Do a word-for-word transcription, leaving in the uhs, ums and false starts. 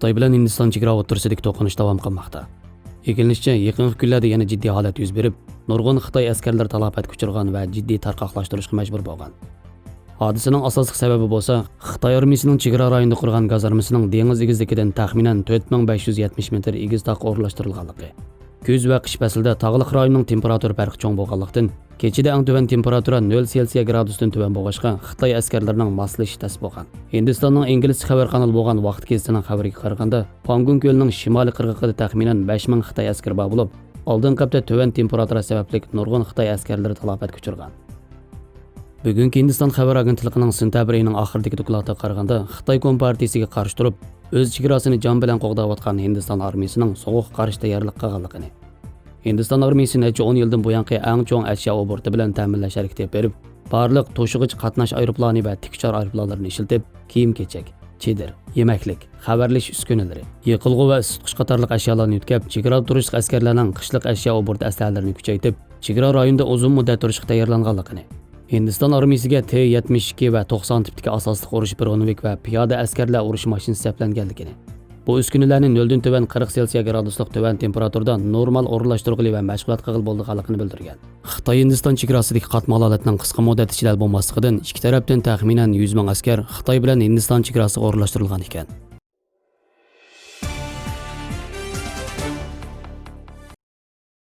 خىتاي بىلەن ھىندىستان چېگرا ئوتتۇرىسىدىكى توقۇنۇش داۋام قىلماقتا. ئېگىلىنىشىچە، يېقىنقى كۈنلەردە يەنە جىددىي ھالەت يۈز بېرىپ، نۇرغۇن خىتاي ئەسكەرلىرى تالاپەتكە ئۇچرىغان ۋە جىددىي تارقاقلاشتۇرۇشقا مەجبۇر بولغان. ھادىسىنىڭ ئاساسلىق سەۋەبى بولسا، خىتاي ئارمىيىسىنىڭ چېگرا رايونىدا قۇرغان گازارمىسىنىڭ دېڭىز ئېگىزلىكىدىن تەخمىنەن تۆت مىڭ بەش يۈز يەتمىش مېتىر ئېگىز تاغقا ئورۇنلاشتۇرۇلغانلىقى. كۈز ۋە قىش پەسلىدە تاغلىق رايوننىڭ تېمپېراتۇرا پەرقى چوڭ بولغانلىقتىن، كېچىدە ئەڭ تۆۋەن تېمپېراتۇرا نۆل سېلسىيە گرادۇستىن تۆۋەن بولغاچقا، خىتاي ئەسكەرلىرىنىڭ ماسلىشىش تەس بولغان. ھىندىستاننىڭ ئىنگلىزچە خەۋەر قانىلى بولغان ۋاقىت گېزىتىنىڭ خەۋىرىگە قارىغاندا، پانگۇن كۆلىنىڭ شىمالىي قىرغىقىدا تەخمىنەن بەش مىڭ خىتاي ئەسكىرى بار بولۇپ، ئالدىنقى ھەپتە تۆۋەن تېمپېراتۇرا سەۋەبلىك نۇرغۇن خىتاي ئەسكەرلىرى تالاپەتكە ئۇچرىغان. بۈگۈنكى ھىندىستان خەۋەر ئاگېنتلىقىنىڭ سېنتەبىر ئېيىنىڭ ئاخىرىدىكى دوكلاتىغا قارىغاندا، خىتاي كومپارتىيىسىگە قارشى تۇرۇپ، ئۆز چېگراسىنى جان بىلەن قوغداۋاتقان ھىندىستان ئارمىيىسىنىڭ سوغۇققا قارشى تەييارلىق قىلغانلىقىنى، ھىندىستان ئارمىيىسى نەچچە ئون يىلدىن بۇيانقى ئەڭ چوڭ ئەشيا ئوبوروتى بىلەن تەمىنلەش ھەرىكىتى ئېلىپ بېرىپ، بارلىق توشۇغۇچ قاتناش ئايروپىلانى ۋە تىكئۇچار ئايروپىلانلىرىنى ئىشلىتىپ، كىيىم-كېچەك، چېدىر، يېمەكلىك، خەۋەرلىشىش ئۈسكۈنىلىرى، يېقىلغۇ ۋە ئىسسىتقۇچ قاتارلىق ئەشيالارنى يۆتكەپ، چېگرادا تۇرۇشلۇق ئەسكەرلەرنىڭ قىشلىق ئەشيا ئوبوروتى ئەسلىھەلىرىنى كۈچەيتىپ، چېگرا رايونىدا ئۇزۇن مۇددەت تۇرۇشقا تەييارلانغانلىقىنى، ھىندىستان ئارمىيىسىگە تې يەتمىش ئىككى ۋە توقسان تىپتىكى ئاساسلىق ئۇرۇش برونېۋىك ۋە پىيادە ئەسكەرلەر ئۇرۇش ماشىنىسى سەپلەنگەنلىكىنى، بۇ ئۈسكۈنىلەرنى نۆلدىن تۆۋەن قىرىق سېلسىيە گرادۇسلۇق تۆۋەن تېمپېراتۇرىدا نورمال ئورۇنلاشتۇرغىلى ۋە مەشغۇلات قىلغىلى بولىدىغانلىقىنى بىلدۈرگەن. خىتاي ھىندىستان چېگراسىدىكى قاتمال ھالەتنىڭ قىسقا مۇددەت ئىچىدە ھەل بولماسلىقىدىن ئىككى تەرەپتىن تەخمىنەن يۈز مىڭ ئەسكەر خىتاي بىلەن ھىندىستان چېگراسىغا ئورۇنلاشتۇرۇلغان ئىكەن.